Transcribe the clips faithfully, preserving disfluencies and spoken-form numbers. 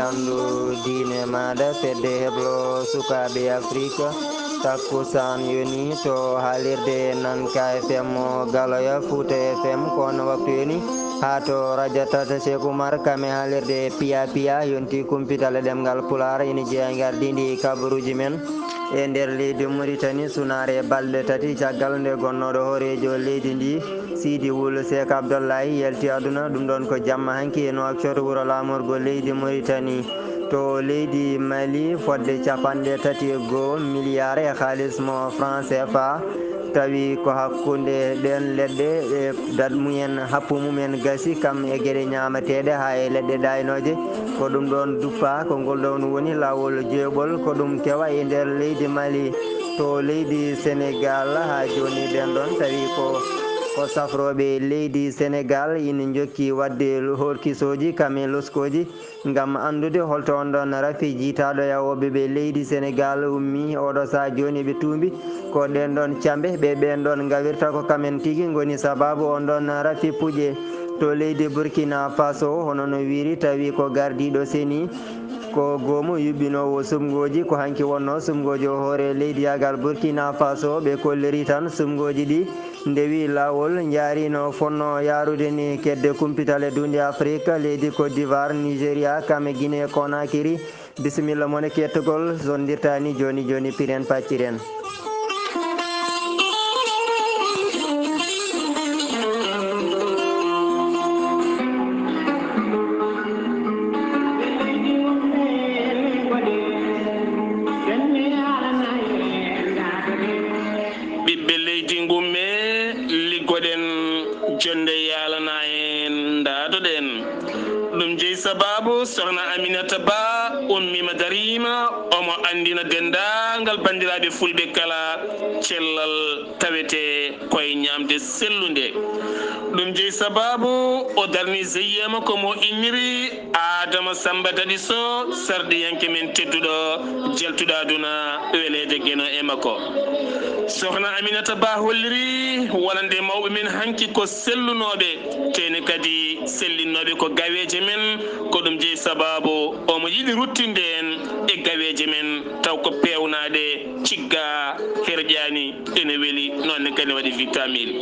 Anndu diine maaɗa, fedde heblo sukaaɓe Afrika. Takkusaan yoni to haalirde Nanka F M, Galoya Fuuta F M, ko on waktu yoni. Haa to Rajatata Seeku Umar, kam e haalirde Piya Piya, yonti kumpital e ɗemngal Pulaar, ina jeyaa e ngardiindi kabaruuji men. E nder leydi Muritani, sunaare balɗe tati caggal nde gonnooɗo hooreejo leydi ndi, Siidi Wul Seek Abdollahi, yalti aduna. Ɗum ɗoon ko jamma hanki e Nouakchott, wuro laamorgo leydi Muritani. To leydi Mali, fodde capanɗe tati e goo miliyaar e haalis mo franc C F A, tawi ko hakkunde ɗeen leɗɗe e daɗ mumen, happu mumen gasi, kam e geɗe ñaamateeɗe haa e leɗɗe ɗaaynooje. Ko ɗum ɗoon duppaa, ko ngol ɗoon woni laawol jeeɓol, ko ɗum kewa e nder leydi Mali. To leydi Senegaal, haa jooni ɓeen ɗoon tawi ko, ko safrooɓe leydi Senegaal ina njokki waɗde horkisooji, kam e loskooji, ngam anndude holto on ɗoon rafi jiitaaɗo yawooɓe ɓe leydi Senegaal ummi. Oɗo sahaa jooni ɓe tuumbi ko ɗeen ɗoon cambe, ɓe ɓeen ɗoon ngawirta ko kamen tigi ngoni sabaabu on ɗoon rafi puƴe. To leydi Burkina Faso, hono no wiiri, tawi ko gardiiɗo seni, ko goomu yuɓɓinoowo sumngooji, ko hanki wonnoo sumngoojo hoore leydiyaagal Burkina Faso. Ɓe kolliri tan sumngooji ɗi ndewi laawol, njaari no fonnoo yaarude ni kedde kumpital e duunde Afrik, leydi Côte d'Ivoire, Nigeria, kam e Guinée Conakry. Bisimilla mon e kettugol, so on ndirtaani jooni jooni, piren pacciren. Ɓiɓɓe leydi ngumme, liggoɗen, jonnde yaalana en, ndaadoɗen. Ɗum jeyi sabaabu Sokhna Aminata Ba ummiima dariima, omo anndina denndaangal banndiraaɓe fulɓe kala cellal tawetee koye ñaamde sellunde. Ɗum jeyi sabaabu o darni jeyi makko mo inniri Adama Samba Daɗi Soh, sarɗiyanke men tedduɗo, jaltuɗo aduna, weleede Geno e makko. Sokhna Aminata Ba holliri wonande mawɓe men hanki ko sellunooɓe, tee ne kadi sellinnooɓe ko gaweeje men, ko ɗum jeyi sabaabu omo yiɗi ruttinde en e gaweeje men, taw ko peewnaaɗe, ciggaa, herƴaani, ene weli, noon ne kadi waɗi vitamine.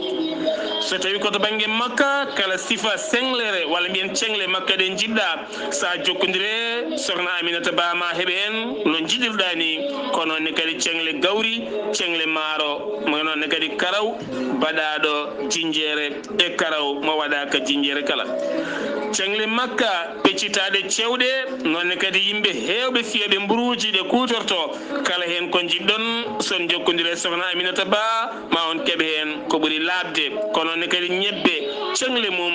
So tawi ko to bannge makka, kala sifa senglere walla mbiyen ceŋle makka ɗe njiɗɗa, so a jokkondire Sokhna Aminata Ba ma heɓe heen no njiɗirɗa ni, ko noon ne kadi ceŋle gawri, ceŋle maaro, mo noon ne kadi karaw baɗaaɗo jinjeere e karaw mo waɗaaka jinjeere kala. Ceŋle makka peccitaaɗe cewɗe, noon ne kadi yimɓe heewɓe fiyooɓe mburuuji ɗe kuutorto, kala heen ko njiɗɗon, so on jokkondire Sokhna Aminata Ba, ma on keɓ heen ko ɓuri laaɓde. Ko noon ne kadi ñebbe, ceŋle mum,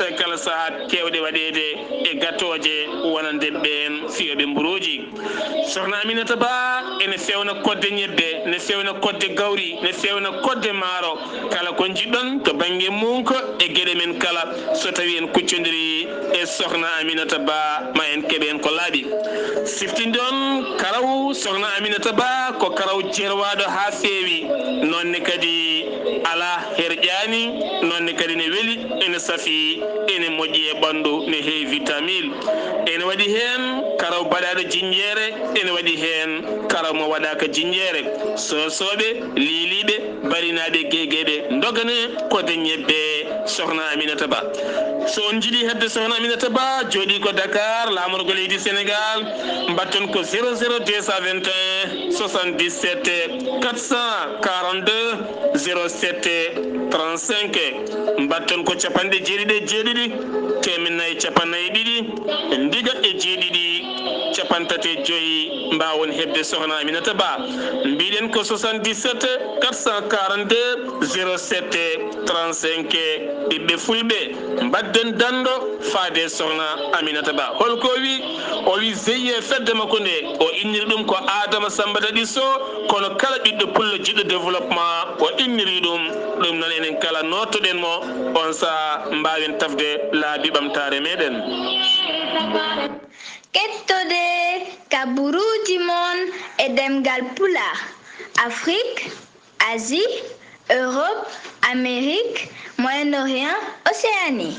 e kala sahaa keewɗe waɗeede e gatooje wonande ɓeen fiyooɓe mburuuji. Sokhna Aminata Ba ene fewna kodde ñebbe, ne fewna kodde gawri, ne fewna kodde maaro. Kala ko njiɗɗon to bannge munko e geɗe men kala, so tawi en kuccondiri e Sokhna Aminata Ba, ma en keɓ heen ko laaɓi. Siftinde on karaw Sokhna Aminata Ba ko karaw jerwaaɗo haa feewi, noon ne kadi alaa herƴaani, noon ne kadi ne weli, ene safii, ene moƴƴi e ɓanndu, ne heewi vitamine. Ene waɗi heen karaw baɗaaɗo jinjeere, ene waɗi heen karaw mo waɗaaka jinjeere. Soosooɓe, liiliiɓe, barinaaɓe, geegeeɓe, ndogane kodde ñebbe Sokhna Aminata Ba. So on njiɗi heɓde Sokhna Aminata Ba, jooɗii ko Dakar, laamorgo leydi Sénégal, mbatton ko zéro zéro deux cent vingt et un soixante-dix-sept quatre cent quarante-deux zéro sept trente-cinq. Mbatton ko capanɗe jeeɗiɗi e jeeɗiɗi, teemedde nayi e capanɗe nayi e ɗiɗi, ndiga e jeeɗiɗi, capanɗe tati e joyi, mbaawon heɓde Sokhna Aminata Ba. Mbiɗen ko soixante-dix-sept quatre cent quarante-deux zéro sept trente-cinq. Ɓiɓɓe fulɓe, mbaɗden danndo faade Sokhna Aminata Ba. Holko o wi? O wi jeyi e fedde makko nde, o inniri ɗum ko Adama Samba Daɗi Soh, kono kala ɓiɗɗo pullo jiɗɗo développement, o inniri ɗum. Ɗum noon enen kala nootoɗen mo on sahaa, mbaawen tafde laabi ɓamtaare meɗen. Kettode kabaruuji mon e ɗemngal Pulaar, Afrique, Asie, Europe, Amérique, Moyen-Orient, Océanie.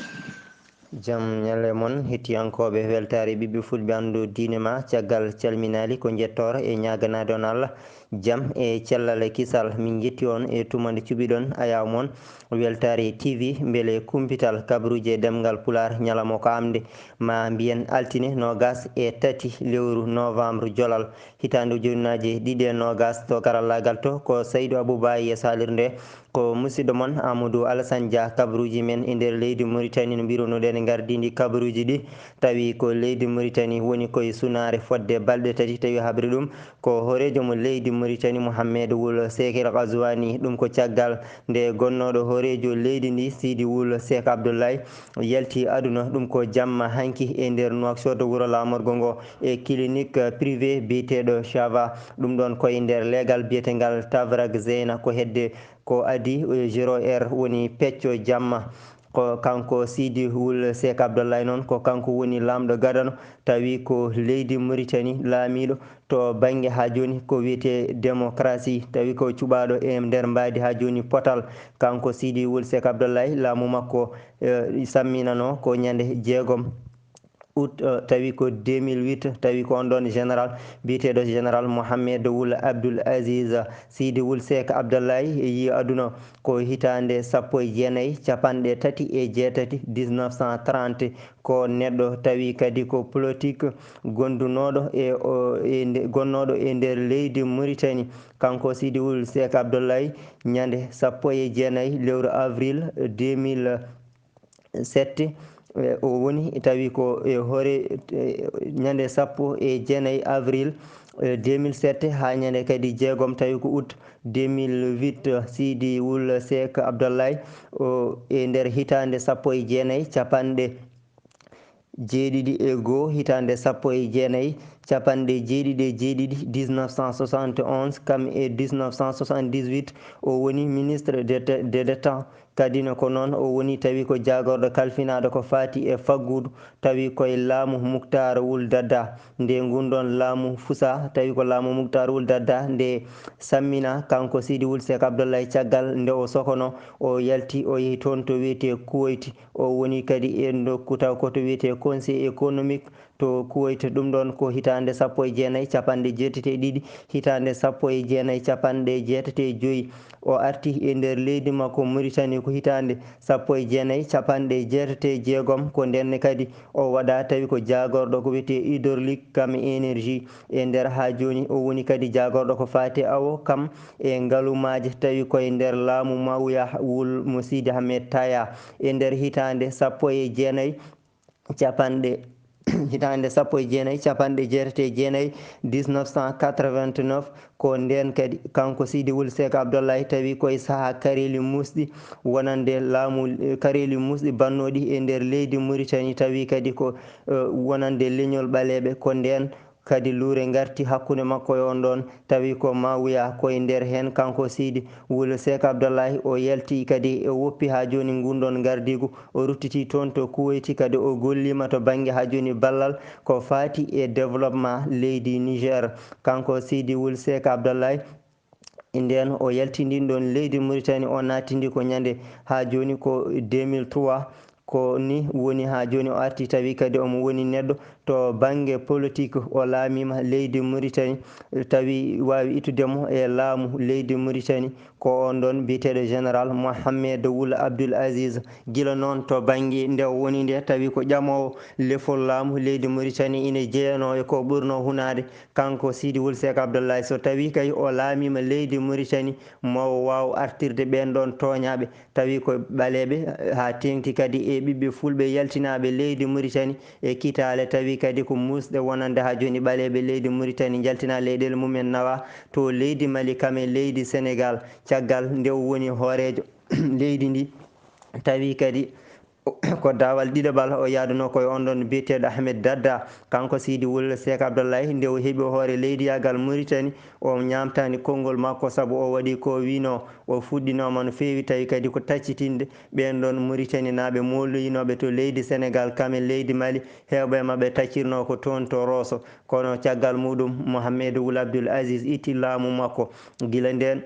Jam ñalle mon, hettiyankooɓe weltaare ɓiɓɓe fulɓe anndu diine ma. Caggal calminaali ko njettoor e ñaaganaade on Allah jam e cellal e kisal. Min njetti on e tuma nde cuɓiɗon ayaw mon weltaare T V, mbele kumpital kabaruuji e ɗemngal Pulaar ñalawma ko amde, ma mbiyen altine noogas e tati lewru novembre jolal hitaande ujunnaaje ɗiɗi e noogas. To karallaagal to ko Saydu Abuba e salirde. Ko musidɗo mon Amadou Alassane Dia, kabaruuji men e nder leydi Mauritanie no mbirunoɗen, gardiiɗi kabaruuji ɗi tawi ko leydi Mauritanie woni koye sunaare fodde balɗe tati tawi habri ɗum ko hooreejo mo leydi Mauritanie Mohamed Wul Sekir Ghazouani. Ɗum ko caggal nde gonnooɗo hooreejo leydi ndi Sidi Wul Sek Abdoulaye yalti aduna. Ɗum ko jamma hanki e nder Nouakchott, wuro laamorgo ngo, e clinique privé biyeteeɗo Shava. Ɗum ɗon koye nder leegal biyetengal Tavrag Zeyna, ko hedde ko adii, eh, Giro Air woni pecco jamma. Ko kanko Sidi Wul Sek Abdoulaye noon, ko kanko woni laamɗo gadano, tawi ko leydi Mauritanie laamiiɗo to bannge haa jooni ko wiyetee démocratie, tawi ko cuɓaaɗo e nder mbaadi haa jooni potal. Kanko Sidi Wul Sek Abdoulaye, laamu makko, eh, samminanoo ko ñande jeegom août, eh, tawi ko deux mille huit, tawi ko on ɗon général biyeteeɗo général Mohamed Wul Abdoul Aziz. Sidi Wul Sek Abdoulaye yii aduna ko hitaande sappo e jeenayi, capanɗe tati e jeetati, dix-neuf cent trente. Ko neɗɗo tawi kadi ko politique gondunooɗo e o, e nde, gonnooɗo e nder leydi Mauritanie. Kanko Sidi Wul Sek Abdoulaye, ñande sappo e jeenayi lewru avril deux mille sept, eh, o woni tawi ko e hoore, eh, ñande sappo e jeenayi avril, eh, deux mille sept haa ñande kadi jeegom tawi ko août deux mille huit, Sidi Wul Sek Abdoulaye, o e nder hitaande sappo e jeenayi, capanɗe jeeɗiɗi e goo, hitaande sappo e jeenayi, capanɗe jeeɗiɗi e jeeɗiɗi, dix-neuf cent soixante et onze, kam e dix-neuf cent soixante-dix-huit, o woni ministre de, de, de temps. Kadi ne ko noon o woni tawi ko jaagorɗo kalfinaaɗo ko faati e faggudu, tawi koye laamu Muktar Wul Dadda. Nde ngun ɗon laamu fusa, tawi ko laamu Muktar Wul Dadda, nde sammina kanko Sidi Wul Sek Abdoulaye, caggal nde o sokono, o yalti, o yehi toon to wiyetee Kuwayti. O woni kadi e nokku taw ko to wiyetee Conseil économique to Kuwait. Ɗum ɗon ko hitaande sappo e jeenayi, capanɗe jeetati e ɗiɗi, hitaande sappo e jeenayi, capanɗe jeetati e joyi. O arti e nder leydi makko Mauritanie ko hitaande sappo e jeenayi, capanɗe jeetati e jeegom. Ko ndenne kadi o waɗa tawi ko jaagorɗo ko wiyetee hydraulique cum énergie. E nder haa jooni o woni kadi jaagorɗo ko faati awo kam e ngalumaaji, tawi koye nder laamu Mawya Wul mo Sidi Ahmed Taya. E nder hitaande sappo e jeenayi, capanɗe, hitaande sappo e jeenayi, capanɗe jeetati e jeenayi, dix-neuf cent quatre-vingt-neuf, ko ndeen kadi kanko Sidi Wul Seek Abdollahi tawi koye sahaa kareeli muusɗi wonande laamu, kareeli muusɗi bannooɗi e nder leydi Mauritanie, tawi kadi ko, eh, wonande leñol ɓaleeɓe. Ko ndeen kadi luure ngarti hakkunde makko e on ɗon, tawi ko Mawya ko e nder heen. Kanko Sidi Wul Seek Abdollahi, o yalti kadi, o woppi haa jooni nguun ɗon ngardiigu, o ruttiti toon to Kuwayti, kadi o golliima to bannge haa jooni ballal ko faati e développement leydi Niger. Kanko Sidi Wul Seek Abdollahi, ndeen o yalti ndiin ɗon leydi Mauritanie, o naatindi ko ñande haa jooni ko deux mille trois. Ko ni woni haa jooni o arti, tawi kadi omo woni neɗɗo to bannge politique, o laamiima leydi Mauritanie, tawi waawi ittude mo e laamu leydi Mauritanie. Ko on ɗon biyeteeɗo Général Mohamed Wul Abdul Aziz. Gila noon to bannge nde o woni nde, tawi ko ƴamoowo lefol laamu leydi Mauritanie, ina jeyanoo e ko ɓurnoo hunaade. Kanko Sidi Wul Seek Abdollahi, so tawi kay o laamiima leydi Mauritanie, ma o waaw artirde ɓeen ɗon tooñaaɓe, tawi ko ɓaleeɓe, haa teeŋti kadi e ɓiɓɓe fulɓe yaltinaaɓe leydi Mauritanie e kitaale, tawi kadi ko muusɗe wonande haa jooni ɓaleeɓe leydi Mauritanie njaltina leyɗeele mum en, nawa to leydi Mali, kam e leydi Sénégal, caggal nde o woni hooreejo leydi ndi, tawi kadi ko daawal ɗiɗaɓal o yahduno ko e on ɗon biyeteeɗo Ahmed Dadda. Kanko Sidi Wul Seek Abdollahi, nde o heɓi hoore leydiyaagal Mauritanie, o ñaamtaani konngol makko, sabu o waɗi ko wiinoo, o fuɗɗinooma no feewi, tawi kadi ko taccitinde ɓeen ɗon Mauritanienaaɓe mooloyinooɓe to leydi Sénégal, kam e leydi Mali, heewɓe e maɓɓe taccirnoo ko toon to Rosso. Kono caggal muɗum, Mohamed Wul Abdul Aziz itti laamu makko. Gila ndeen,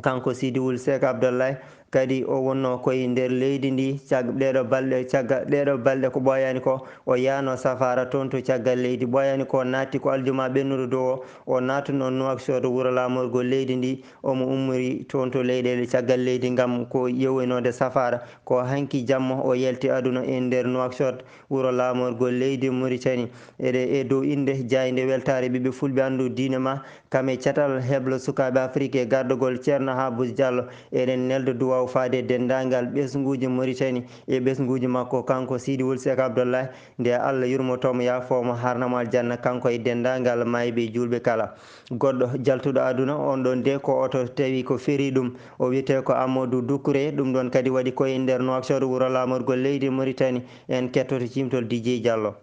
kanko Sidi Wul Seek Abdollahi, Kadi o wonnoo ko e nder leydi ndi cag-, ɗeeɗo balɗe, caggal ɗeeɗo balɗe ko ɓooyaani ko, o yahnoo safaara toon to caggal leydi. Ɓooyaani ko o naatti ko aljuma ɓennuɗo dow o, o naattuno Nouakchott, wuro laamorgo leydi ndi, omo ummori toon to leyɗeele caggal leydi ngam ko yewwinoode safaara. Ko hanki jamma o yalti aduna e nder Nouakchott, wuro laamorgo leydi Mauritanie. Eɗe, e dow innde jaaynde weltaare ɓiɓɓe fulɓe anndu diine ma, kam e catal heblo sukaaɓe Afrik e gardagol Ceerno Haabus Jallo, eɗen nelda duwaaw faade e denndaangal ɓesnguuji Mauritanie e ɓesnguuji makko, kanko Sidi Wul Seek Abdoulaye, nde Allah yurmoto mo, yaafo mo, harna mo aljanna, kanko e denndaangal maayɓe e juulɓe kala. Goɗɗo jaltuɗo aduna on ɗon de ko oto tawi ko feri ɗum, o wiyetee ko Amadou Doucouré, ɗum ɗon kadi waɗi ko e nder Nouakchott, wuro laamorgol leydi Mauritanie. En kettoto cimtol D J Jallo.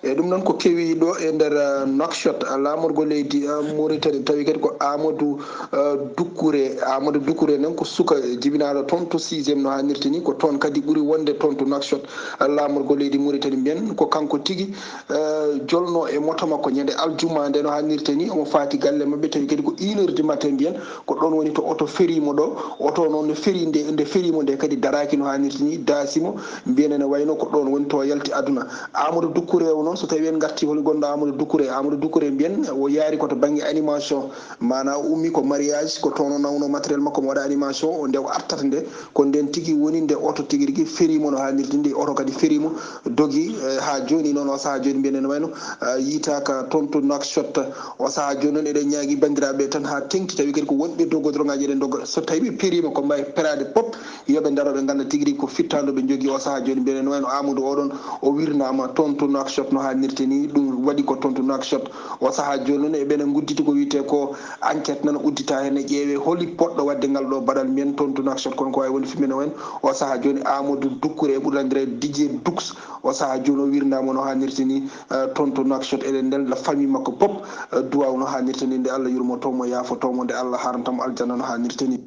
Eyi, ɗum noon ko kewi ɗo e nder, eh, Nouakchott, eh, laamorgo leydi, eh, Mauritanie, tawi kadi ko Amadou, eh, Doucouré. Amadou Doucouré noon ko suka jibinaaɗo toon to sixième no haanirta ni, ko toon kadi ɓuri wonde toon to Nouakchott, eh, laamorgo leydi Mauritanie mbiyen. Ko kanko tigi, eh, jolno e moto makko ñande aljuma nde no haanirta ni, omo faati galle maɓɓe, tawi kadi ko une heure du matin mbiyen, ko ɗoon woni to oto feri mo ɗo. Oto noon no feri nde, nde feri mo nde kadi daraaki no haanirta ni, daasi mo, mbiyen ene wayno ko ɗoon woni to yalti aduna. Amadou Doucouré o noon, so tawi en ngarti holi gonɗo Amadou Doucouré, Amadou Doucouré mbiyen o yaari ko to bannge animation, maanaa o ummi ko mariage, ko toon o nawno matériel makko mo waɗa animation, o nde o artata nde, ko nden tigi woni nde oto tigi rigi feri mo no haanirta ni, oto kadi feri mo, dogi, eh, haa jooni noon, o sahaa jooni mbiyen ene wayno, eh, yiytaaka toon to Nouakchott. O sahaa jooni noon eɗen ñaagi banndiraaɓe tan haa teŋti, tawi kadi ko wonɓe dow godoroŋaaji eɗen dogga. So tawi ɓe periima ko mbaawi peraade pop, yo ɓe ndaro ɓe ngannda tigi rigi ko fittaandu ɓe njogii o sahaa jooni. Mbiyen ene wayno Amadou oɗon, o wirnaama toon to Nouakchott no haanirta ni, ɗum waɗi ko toon to Nouakchott. O sahaa jooni noon eɓena ngudditi ko wiyetee ko enquête nana uddita heen, ne ƴeewee holi poɗɗo waɗde ngal ɗo baɗal mbiyen toon to Nouakchott, kono ko waawi wonde fimene o en. O sahaa jooni Amadou Doucouré e ɓuri lanndiraade D J Dux, o sahaa jooni o wirnaama no haanirta ni, eh, toon to Nouakchott. Eɗen nelda famille makko pop, eh, duwaaw no haanirta ni, nde Allah yurmoto mo, yaafoto mo, nde Allah haranta mo aljanna no haanirta ni.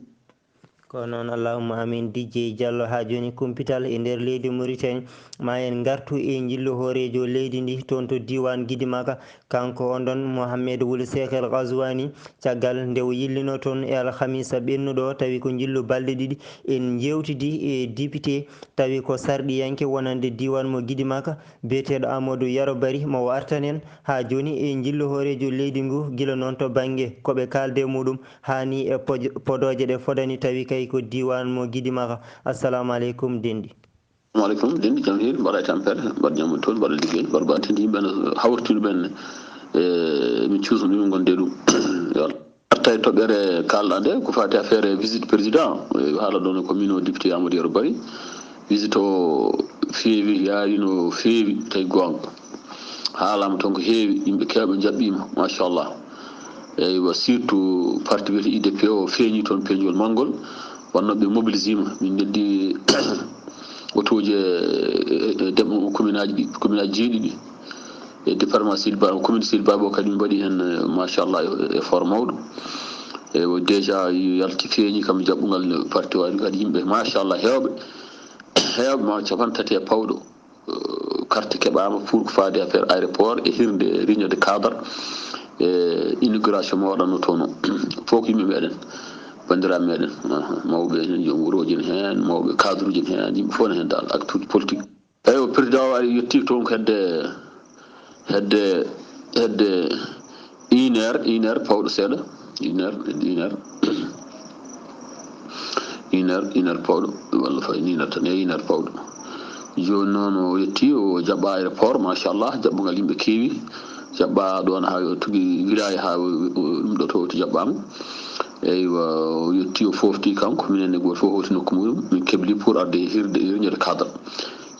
Ko noon, allahumma amin. D J Jallo, haa jooni kumpital e nder leydi Mauritanie. Ma en ngartu e njillu hooreejo leydi ndi toon to diiwaan Gidimaka. Kanko on ɗon Mohamed Wul Seek El Ghazouani, caggal nde o yillino toon e alhamisa ɓennuɗo, tawi ko njillu balɗe ɗiɗi, en njeewtidi e député, tawi ko sarɗiyanke wonande diiwaan mo Gidimaka, biyeteeɗo Amadou Yaro Bari, mo o artan en haa jooni e njillu hooreejo leydi ngu, gila noon to bannge ko ɓe kaalde muɗum, haa ni e poj-, podooje ɗe fodani, tawi kay ko diiwaan mo Gidimaka. Assalamu aleykum, denɗi. Assalamu aleykum, denɗi, jam hiiri, mbaɗa e tampere, mbaɗa jam toon, mbaɗa liggey, mbaɗa ba tindi yimɓe no hawritude ɓen, e, min cuusno ɗum gonde ɗum. Yo Allah. Arta e toɓɓere kaalɗa nde, ko faati affaire visite président, e, haala ɗon ko min o député Amadou Yero Bari. Visite o feewi, yaawi no feewi, tawi goonga. Haalaama toon ko heewi, yimɓe keewɓe njaɓɓiima, machallah. Eywa, surtout parti wiyetee U D P o feeñi toon peeñgol manngol, wonnooɓe mobilisima, min noddi otooji e, e, e, dem-, commune aji ɗi, commune aji jeeɗiɗi. E département Sidi Ba, commune Sidi Ba o kadi min mbaɗi heen, eh, machallah, e, effort mawɗo. E o déjà yalti feeñi kam jaɓɓungal no parti o waɗi kadi yimɓe machallah heewɓe, heewɓe ma capanɗe tati e pawɗo, eh, carte keɓaama pour ko faade affaire aéroport e hirde réunion de cadre, e inauguration mo waɗanno toon o. Fof ko yimɓe meɗen, banndiraaɓe meɗen, aha, mawɓe heen, joom wurooji ne heen, mawɓe cadre uji ne heen, yimɓe fof ne heen dal, acte uji politique. Eywa, président o ari, yetti toon ko hedde, hedde, hedde une heure, une heure pawɗo seeɗa, une heure, hedde une heure. Une heure, une heure pawɗo, walla fay une heure tan, e une heure pawɗo. Jooni noon o yetti, o jaɓɓa aéroport, machallah, jaɓɓungal yimɓe keewi, jaɓɓa ɗoon haa o tugi wirayi haa o, o, ɗum ɗo to, to jaɓɓaama. Eywa, o yetti, o foofti kanko, minen e gooto fof hawti nokku muɗum, min kebli pour arde hirde, hirñode cadre.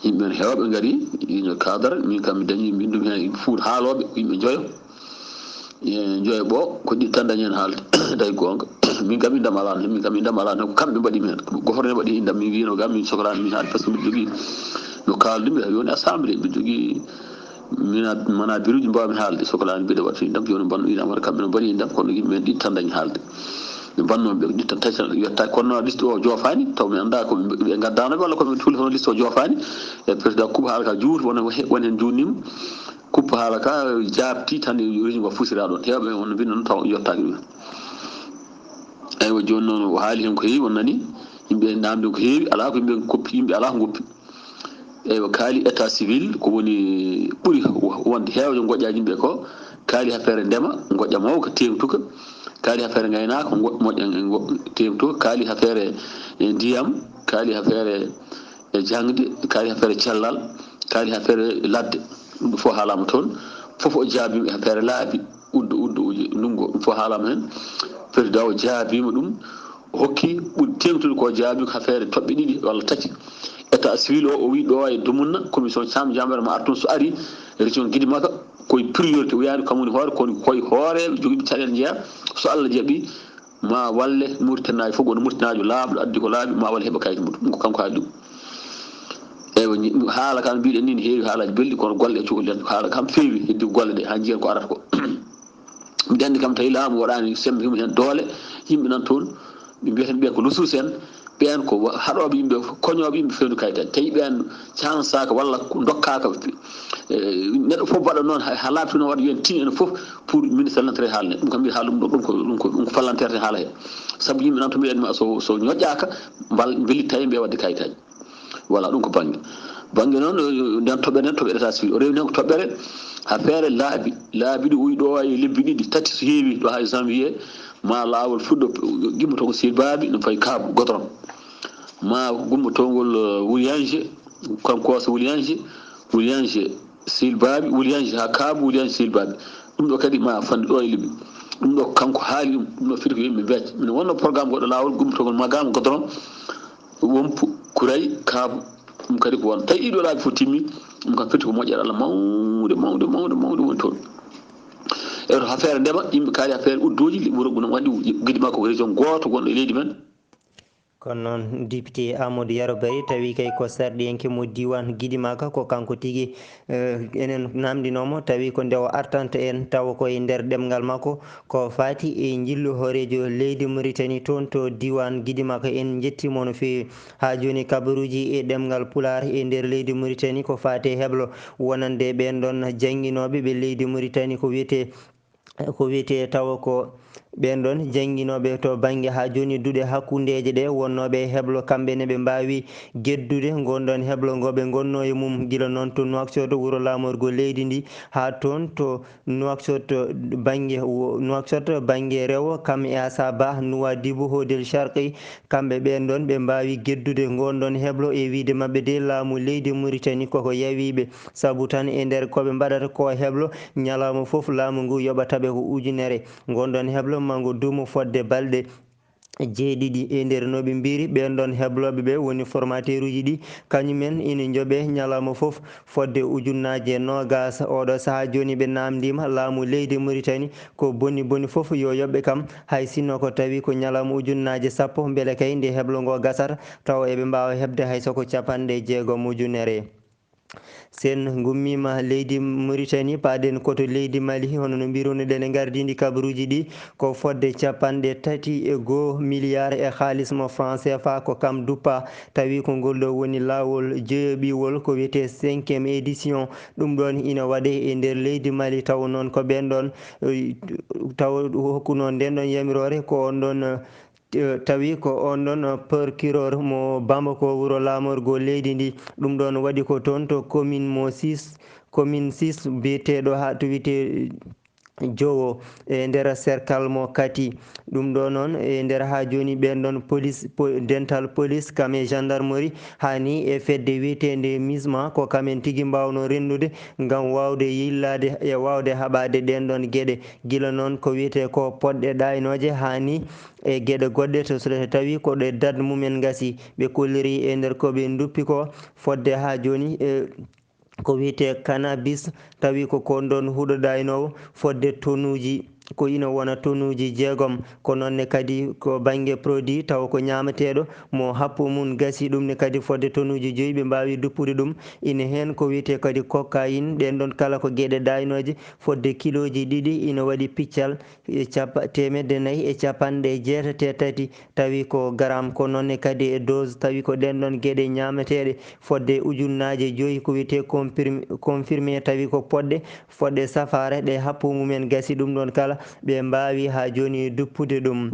Yimɓe no heewɓe ngari, réunion cadre, min kam mi dañi mbinndumi heen yimɓe Fuuta haalooɓe, yimɓe njoyo. E njoyo ɓo, ko ɗiɗi tan dañi heen haalde, tawi goonga. Min kam inndam alaa heen, min kam inndam alaa heen, ko kamɓe mbaɗi mi heen. Goto ne waɗi inndam, min wiyno kam, min soklaani min haalde, par ce que mbiɗa jogii no kaaldumi, woni assemblée, mbiɗa jogii mina, mana biruuji mbaawmi haalde, soklaani mbiɗa waɗa inndam, jooni mbanno inndam, kamɓe no mbaɗi inndam, kono yimɓe heen ɗiɗi tan dañi haalde. Ɓe mbannoo ɓe, ɗiɗi tan tawi tan, yettaaki, kono noon liste o joofaani, taw mi anndaa ko ɓe, ɓe ngaddaano ɓe walla ko ɓe tuuli, hono liste o joofaani. E président Kuba haala ka juuti, wona he-, won heen juutniima. Kuba haala ka jaabti tan, réunion o fusira ɗoon. Heewɓe won no mbiɗa noon taw yettaaki ɗum. Eywa, jooni noon o haali heen ko heewi, on nanii. Yimɓe namdi ko heewi, alaa ko yimɓe koppi, yimɓe alaa ko ngoppi. Eywa, kaali état civil ko woni ɓuri wonde heewde ngoƴƴaaji yimɓe ko, kaali affaire ndema, ngoƴƴa mawka, teeŋtuka, kaali affaire ngaynaaka, ngo-, moƴƴa, ngo-, teeŋtuka, kaali affaire e ndiyam, kaali affaire e jaŋde, kaali affaire cellal, kaali affaire ladde. Ɗum fof haalaama toon. Fof o jaabiima e affaire laabi, uddo, uddo, uji, ndungo, ɗum fof haalaama heen. Président o jaabiima ɗum, o hokki ɓuri teeŋtude ko jaabi ko affaire toɓɓe ɗiɗi walla tati. État civil o, o wi ɗo e Dumunna, commission Thiam Diambar ma artu so ari, région Guédimaka, koye priorité o yaani kam woni hoore, kono koye hoore jogiiɓe caɗeele njeya, so Allah jaɓi, ma walle Mauritanie fof, woni Mauritanie laaɓɗo, addi ko laaɓi, ma walle heɓa kayit mum. Ɗum ko kanko haali ɗum. Eywa, ni-, haala kam mbiɗen ni ne heewi haalaaji belɗi, kono golle e cukalel, haala kam feewi, heddi ko golle ɗe, haa njiyen ko arata ko. Mbiɗa anndi kam tawi laamu waɗaani sembe himo heen doole, yimɓe nan toon, ɓe mbiyata ɓe ko lusus en, ɓeen ko wa-, haɗooɓe yimɓe, koñooɓe yimɓe fewndo kayitaji. Tawi ɓeen cansaaka walla ko ndokkaaka, eh, neɗɗo fof mbaɗa noon, hay haa laaɓti noon waɗa yo en tin enen fof pour ministre de l'intérieur haalne. Ɗum kam mbiɗa haala ɗum ɗo, ɗum ko, ɗum ko, ɗum ko parlementaire ne haala heen. Sabu yimɓe nan to mbiɗa anndi ma so, so ñoƴƴaaka, mbal-, mbellitta yimɓe waɗde kayitaji. Voilà, ɗum ko bannge. Bannge noon, eh, nden toɓɓere nden, toɓɓere état civil. O rewni heen ko toɓɓere affaire laabi. Laabi ɗi uwi ɗo e lebbi ɗiɗi, tati so heewi, ɗo haa e janvier, ma laawol fuɗɗo, gimmoto ko Silbabi, no fayi Kaabu, Godron. Ma gummotongol, eh, Wuliyanje, kanko so Wuliyanje, Wuliyanje Silbabi, Wuliyanje haa Kaabu, Wuliyanje Silbabi. Ɗum ɗo kadi ma fande ɗo e lebbi. Ɗum ɗo kanko haali ɗum, ɗum ɗo fiti ko yimɓe mbeec. Mino wonno programme goɗɗo laawol gummotongol Magaama, Godron, Wompu, Kuray, Kaabu, ɗum kadi ko won. Tawi ɗiɗo laabi fof timmi, ɗum kam firti ko moƴƴere Allah mawnde, mawnde, mawnde, mawnde woni toon. E to affaire ndema, yimɓe kaali affaire uddooji, wuro ɗum waɗi Guédimaka ko région gooto gonɗo e leydi men. Kono noon, député Amadou Yero Bari tawi kay ko sarɗiyanke mo diiwaan Guédimaka, ko kanko tigi, eh, enen naamndinoo mo, tawi ko nde o artanta en, tawa ko e nder ɗemngal makko, ko faati e njillu hooreejo leydi Mauritanie toon to diiwaan Guédimaka. En njettii mo no feewi. Haa jooni, kabaruuji e ɗemngal Pulaar e nder leydi Mauritanie ko faati e heblo wonande ɓeen ɗoon jannginooɓe ɓe leydi Mauritanie, ko wiyetee, ko wiyetee tawa ko ɓeen ɗoon jannginooɓe to bannge haa jooni duɗe hakkundeeje ɗe wonnooɓe e heblo, kamɓe ne ɓe mbaawi geddude ngoon ɗoon heblo ngo ɓe ngonnoo e mum, gila noon to Nouakchott, wuro laamorgo leydi ndi, haa toon to Nouakchott, bannge wo-, Nouakchott, bannge rewo, kam e Asaba, Nouadhibou, Houdel Charqi, kamɓe ɓeen ɗoon ɓe mbaawi geddude ngoon ɗoon heblo e wiyde maɓɓe de laamu leydi Mauritanie koko yawiiɓe, sabu tan e nder ko ɓe mbaɗata ko heblo, ñalawma fof laamu ngu yoɓata ɓe ko ujunere. Ngoon ɗoon heblo ma ngo duumo fodde balɗe jeeɗiɗi. E nder no ɓe mbiri, ɓeen ɗoon heblooɓe ɓe woni formateur uji ɗi, kañumen ina njoɓe ñalawma fof fodde ujunnaaje noogaas. Oɗo sahaa jooni ɓe naamndiima laamu leydi Mauritanie ko boni boni fof yo yoɓɓe kam, hay sinno ko tawi ko ñalawma ujunnaaje sappo, mbele kay nde heblo ngo gasata, tawa eɓe mbaawa heɓde hay so ko capanɗe jeegom ujunere. Sen ngummiima leydi Mauritanie, paaɗen ko to leydi Mali, hono no mbirunoɗen e ngardiindi kabaruuji ɗi, ko fodde capanɗe tati e goo milliard e haalis mo franc C F A, ko kam duppa, tawi ko ngol ɗo woni laawol joyoɓiwol ko wiyetee cinquième édition. Ɗum ɗoon ina waɗee e nder leydi Mali, tawa noon ko ɓeen ɗoon, eh, tawa hokkunoo ndeen ɗoon yamiroore ko on ɗoon, eh, tawi ko on ɗoon, eh, procureur mo Bamako, wuro laamorgo leydi ndi. Ɗum ɗoon waɗi ko toon to commune mo six, commune six biyeteeɗo haa to wiyetee Jowo e nder serkal mo Kati. Ɗum ɗo noon e nder haa jooni ɓeen ɗoon police, po-, dental police kam e gendarmerie haa ni e fedde wiyeteende MISMA ko kamen tigi mbaawnoo renndude ngam waawde yillaade e waawde haɓaade ɗeen ɗoon geɗe. Gila noon ko wiyetee ko poɗɗe ɗaaynooje haa ni e geɗe goɗɗe to so tawi ko ɗe dad mumen ngasi. Ɓe kolliri e nder ko ɓe nduppi ko fodde haa jooni e ko wiyetee cannabis, tawi ko ko ɗoon huɗo ɗaaynoowo fodde tonuuji, ko ina wona tonuuji jeegom. Ko noon ne kadi ko bannge produit tawa ko ñaamateeɗo mo happu mum gasi, ɗum ne kadi fodde tonuuji joyi ɓe mbaawi duppude ɗum. Ina heen ko wiyetee kadi cocaïne, ɗeen ɗoon kala ko geɗe ɗaaynooje fodde kilooji ɗiɗi ina waɗi piccal e capa-, teemedde nayi e capanɗe jeetati e tati, tawi ko garam, ko noon ne kadi e dose, tawi ko ɗeen ɗoon geɗe ñaameteeɗe fodde ujunnaaje joyi, ko wiyetee comprim-, confirmé, tawi ko poɗɗe fodde safaare ɗe happu mumen gasi, ɗum ɗoon kala ɓe mbaawi haa jooni duppude ɗum.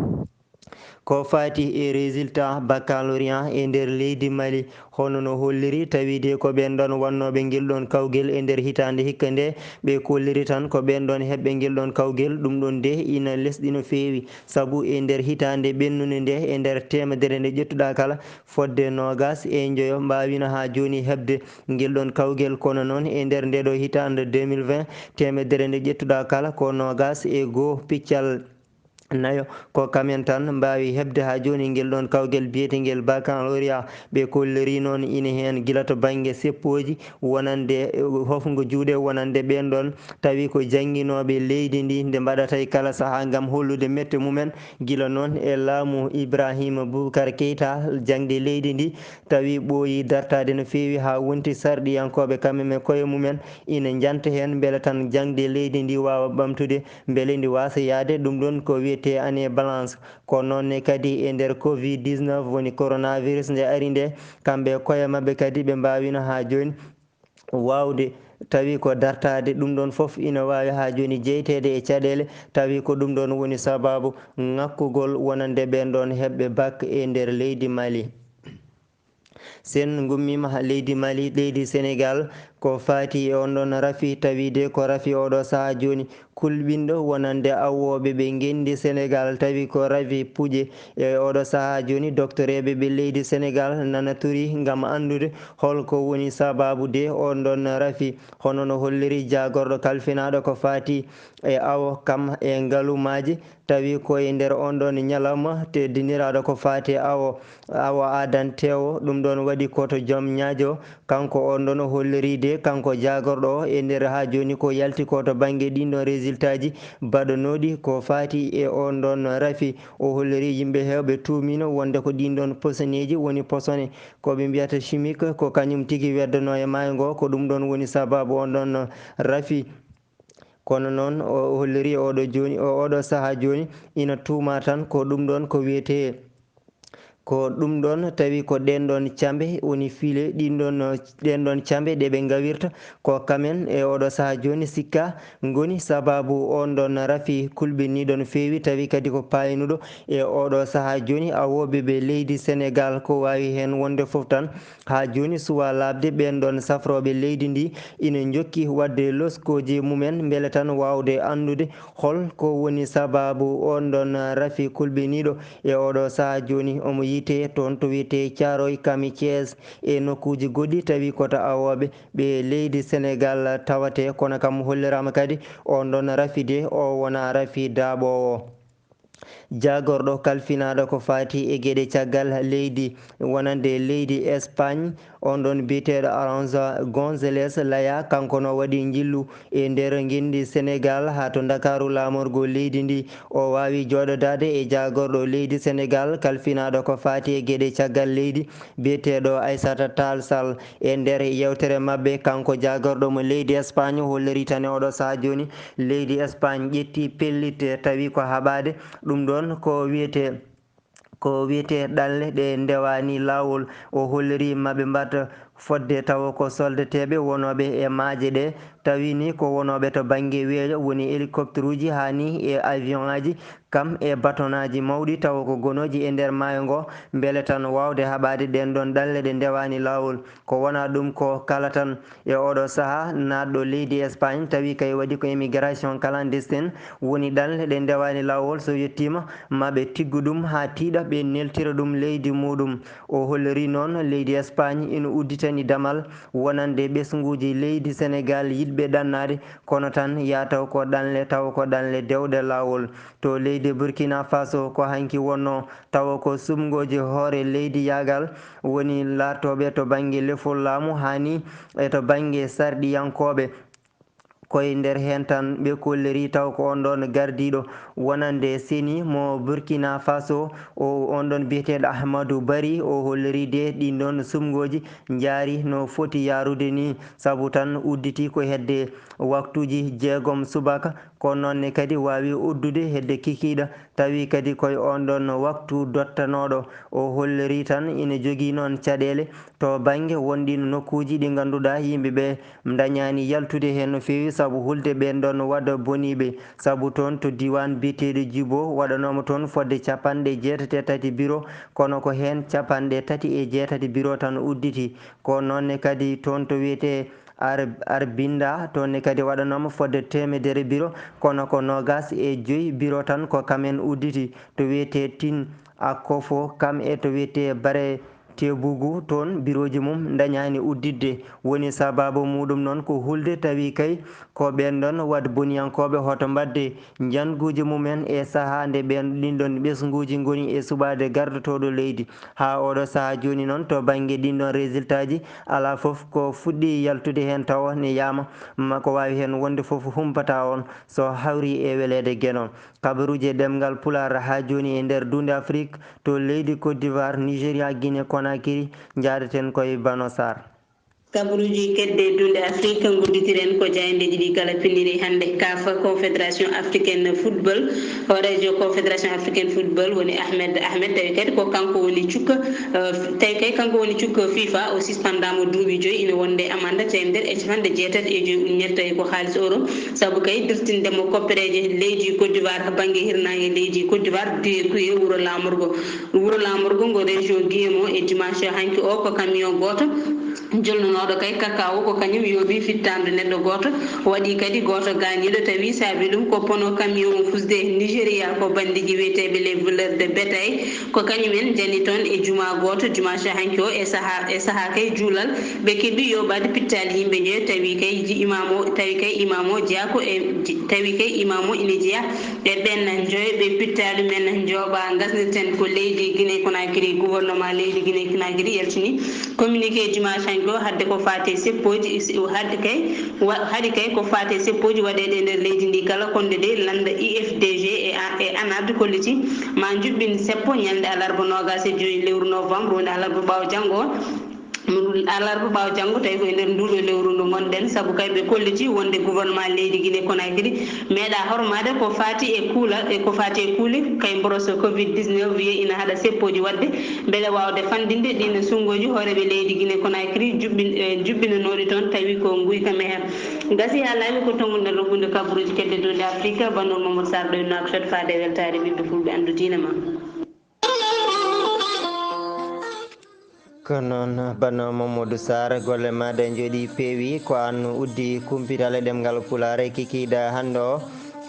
Ko faati e résultat baccalauréat e nder leydi Mali, hono no holliri, tawi de ko ɓeen ɗoon wonnooɓe ngel ɗoon kawgel e nder hitaande hikka nde, ɓe kolliri tan ko ɓeen ɗoon heɓɓe ngel ɗoon kawgel, ɗum ɗoon de ina lesɗi no feewi, sabu e nder hitaande ɓennunde nde, e nder teemedere nde ƴettuɗaa kala, fodde noogaas e njoyo mbaawino haa jooni heɓde ngel ɗoon kawgel, kono noon e nder nde ɗo hitaande deux mille vingt, teemedere nde ƴettuɗaa kala ko noogaas e goo piccal nayo, ko kamen tan mbaawi heɓde haa jooni ngel ɗoon kawgel biyetengel baccalauréat. Ɓe kolliri noon ina heen gila to bannge seppooji wonande, eh, hofngo juuɗe wonande ɓeen ɗoon, tawi ko jannginooɓe leydi ndi nde mbaɗata e kala sahaa ngam hollude mette mumen, gila noon e laamu Ibrahima Boubacar Keita, jaŋde leydi ndi, tawi ɓooyi dartaade no feewi haa wonti sarɗiyankooɓe kamɓe e koye mumen ina njanta heen mbele tan jaŋde leydi ndi waawa ɓamtude, mbele ndi waasa yahde, ɗum ɗoon ko wiyetee année blanche. Ko noon ne kadi e nder covid dix-neuf woni coronavirus nde ari nde, kamɓe e koye maɓɓe kadi ɓe mbaawino haa jooni waawde, tawi ko dartaade, ɗum ɗoon fof ina waawi haa jooni jeyteede e caɗeele, tawi ko ɗum ɗoon woni sabaabu ŋakkugol wonande ɓeen ɗoon heɓɓe bac e nder leydi Mali. Sen ngummiima haa leydi Mali, leydi Senegaal, ko faati e oon ɗoon rafi, tawi de ko rafi ooɗoo sahaa jooni kulɓinɗo wonande awooɓe ɓe ngenndi Senegaal, tawi ko rafi puƴe. E ooɗoo sahaa jooni, doktoreeɓe ɓe leydi Senegaal nana turi ngam anndude hol ko woni sabaabu de oon ɗoon rafi, hono no holliri jaagorɗo kalfinaaɗo ko faati e awo kam e ngalumaaji, tawi ko e nder oon ɗoon ñalawma teddiniraaɗo ko faati e awo, awo aadanteewo. Ɗum ɗoon waɗi ko to joom ñaajo, kanko oon ɗoon o holliri de, kanko jaagorɗo o, e nder haa jooni ko yalti ko to bannge ɗiin ɗoon résultat ji baɗanooɗi ko faati e oon ɗoon rafi. O holliri yimɓe heewɓe tuumiino wonde ko ɗiin ɗoon posoneeji woni posone, ko ɓe mbiyata chimique, ko kañum tigi weddanoo e maayo ngo, ko ɗum ɗoon woni sabaabu oon ɗoon rafi. Kono noon, o holliri oɗo jooni, o, oɗo sahaa jooni, ina tuuma tan ko ɗum ɗoon ko wiyetee, ko ɗum ɗoon tawi ko ɗeen ɗoon cambe woni file, ɗiin ɗoon, ɗeen ɗoon cambe ɗe ɓe ngawirta ko kamen e oɗo sahaa jooni sikka ngoni sabaabu oon ɗoon rafi kulɓiniiɗo no feewi, tawi kadi ko paaynuɗo e oɗo sahaa jooni awooɓe ɓe leydi Senegaal. Ko waawi heen wonde fof tan, haa jooni suwaa laaɓde, ɓeen ɗoon safrooɓe leydi ndi ina njokki waɗde loskooji mumen mbele tan waawde anndude hol ko woni sabaabu oon ɗoon rafi kulɓiniiɗo e oɗo sahaa jooni. Omo yiytee toon to wiyetee Caaroy Kami Thiès e nokkuuji goɗɗi, tawi ko to awooɓe ɓe leydi Senegaal tawatee, kono kam holliraama kadi oon ɗoon rafi de o wonaa rafi daaɓoowo. Jaagorɗo kalfinaaɗo ko faati e geɗe caggal leydi, wonande leydi Espagne, oon ɗoon biyeteeɗo Alonso Gonzalez Laya, kanko no waɗi njillu e nder ngenndi Senegaal haa to Ndakaaru laamorgo leydi ndi. O waawi jooɗodaade e jaagorɗo leydi Senegaal kalfinaaɗo ko faati e geɗe caggal leydi, biyeteeɗo Aissata Tall Sall. E nder yeewtere maɓɓe, kanko jaagorɗo mo leydi Espagne holliri tan e oɗo sahaa jooni, leydi Espagne ƴetti pellitte, tawi ko haɓaade. Ɗum ɗoon ko wiyetee, ko wiyetee ɗanle ɗe ndewaani laawol. O holliri maɓe mbaɗ fodde tawa ko soldateeɓe wonooɓe e maaje ɗe, tawi ni ko wonooɓe to bannge weeyo, woni hélicoptère uji haa ni e avion aji, kam e batonaaji mawɗi tawa ko gonooji e nder maayo ngo, mbele tan waawde haɓaade ɗeen ɗoon ɗanle ɗe ndewaani laawol. Ko wonaa ɗum ko kala tan e oɗo sahaa naatɗo leydi Espagne, tawi kay waɗi ko immigration clandestine, woni ɗanle ɗe ndewaani laawol, so yettiima ma ɓe tiggu ɗum haa tiiɗa, ɓe neltira ɗum leydi muuɗum. O holliri noon leydi Espagne ina udditani damal wonande ɓesnguuji leydi Senegaal yiɗɓe ɗannaade, kono tan yaa taw ko ɗanle, taw ko ɗanle dewɗe laawol. To leydi Burkina Faso, ko hanki wonnoo tawa ko suɓngooji hoore leydi yaagal woni laatooɓe to bannge lefol laamu haa ni e to bannge sarɗiyankooɓe. Koye nder heen tan ɓe kolliri taw ko oon ɗoon gardiiɗo wonande seni mo Burkina Faso, o, oon ɗoon biyeteeɗo Ahmadou Bari, o holliri de ɗiin ɗoon suɓngooji njaari no foti yaarude ni, sabu tan udditi ko hedde waktuuji jeegom subaka, ko noon ne kadi waawi uddude hedde kikiiɗe, tawi kadi koye oon ɗoon waktu dottanooɗo. O holliri tan ina jogii noon caɗeele to bannge wonɗiino nokkuuji ɗi ngannduɗaa yimɓe ɓe ndañaani yaltude heen no feewi, sabu hulde ɓeen ɗoon waɗa boniiɓe, sabu toon to diiwaan Wiyeteeɗo Jibo waɗanooma toon fodde capanɗe jeetati e tati biro, kono ko heen capanɗe tati e jeetati biro tan udditi. Ko noon ne kadi toon to wiyetee Ar-, Arbinda, toon ne kadi waɗanooma fodde teemedere biro, kono ko noogaas e joy biro tan ko kam en udditi. To wiyetee Tin Akofo, kam e to wiyetee Bare Tebugu, toon birooji mum ndañaani udditde. Woni sabaabu muuɗum noon ko hulde tawi kay ko ɓeen ɗoon waɗ boniyankooɓe hoto mbaɗde njannguuji mum en e sahaa nde ɓeen ɗiin ɗoon ɓesnguuji ngoni e suɓaade gardotooɗo leydi. Haa ooɗo sahaa jooni noon, to bannge ɗiin ɗoon résultat ji, alaa fof ko fuɗɗii yaltude heen tawa ne yaama, ma ko waawi heen wonde fof humpataa on so hawri e weleede Geno. Kabaruuji e ɗemngal Pulaar haa jooni e nder duunde Afrik, to leydi Côte d'Ivoire, Nigeria, Guinée Conakry, njaareten koye Bano Sarr. Kabaruuji kedde duunde Afrik ngodditiren ko jaayndeeji ɗi kala pinniri hannde. CAF, Confédération Africaine Football, hooreejo Confédération Africaine Football woni Ahmed Ahmed, tawi kadi ko kanko woni cukka, eh, tawi kay kanko woni cukka FIFA, o sispandaama duuɓi joyi, ina wonde amande teemedere e capanɗe jeetati e joyi uddere, tawi ko haalis euro, sabu kay dirtinde mo koppereeje leydi Côte d'Ivoire, bannge hirnaange leydi Côte d'Ivoire, Guéhémoué, wuro laamorgo. Wuro laamorgo ngo région Guéhémoué e dimanche hanki o ko camion gooto jolnunooɗo kay cacao, ko kañum yooɓi fittaandu neɗɗo gooto, waɗi kadi gooto gaañiiɗo, tawi saabi ɗum ko pono camion fusde Nigeria, ko banndiiji wiyeteeɓe les voleurs de bétail, ko kañum en njani toon e juma gooto, dimanche hanki o e saha, e saha kay juulal, ɓe keɓi yooɓaade pittaali yimɓe joyo, tawi kay ji-, imam o, tawi kay imam o jeyaa ko e, tawi kay imam o ina jeyaa e ɓeen njoyo ɓe pittaali men njooɓa. Ngasnirten ko leydi Guinée Conakry, gouvernement leydi Guinée Conakry yaltini communiqué dimanche hanki o, hadde ko faati e seppooji, hadde kay, wa-, haɗi kay ko faati e seppooji waɗeede e nder leydi ndi kala, konde de lannda I F D G e a-, e anad kolliti ma njuɓɓin seppo ñalnde alarba noogaas e joyi lewru novembre, woni alarba ɓaawo janngo o. Alarba ɓaawo janngo, tawi ko e nder nduuɗo lewru ndu ngonɗen, sabu kay ɓe kolliti wonde gouvernement leydi Guinée Conakry meeɗa hormaade ko faati e kuula, e ko faati e kuule kay mboros covid dix-neuf, wiye ina haɗa seppooji waɗde mbele waawde fanndinde ɗiin sunngooji hooreeɓe leydi Guinée Conakry juɓɓin-, eh, juɓɓinanooɗi toon, tawi ko nguyka meher. Gasi haa laaɓi, ko toon ngonɗen roggude kabaruuji kedde duunde Afrique, Banor Mamadou Sarr ɗo Nouakchott, faade e weltaare ɓiɓɓe fulɓe anndu diine ma. Ko noon, Bano Mamadou Sarr, golle maaɗa njooɗii, peewi. Ko aan uddi kumpital e ɗemngal Pulaar e kikiiɗe hannde o.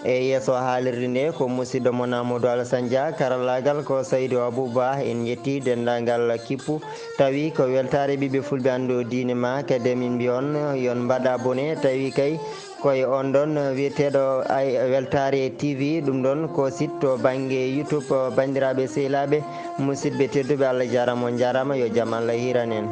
E yeeso haalirde nde ko musidɗo mon Amadou Alassane Dia, karallaagal ko Saydou Abouba. En njetti denndaangal kippu, tawi ko weltaare ɓiɓɓe fulɓe anndu diine ma, kadi min mbiya on yo on mbaɗ abonné, tawi kay koye on ɗon wiyeteeɗo ay Weltaare T V. Ɗum ɗon ko site to bannge YouTube. Banndiraaɓe sehilaaɓe, musidɓe tedduɓe, Allah jaaraama, on njaaraama, yo jam Allah hiran en.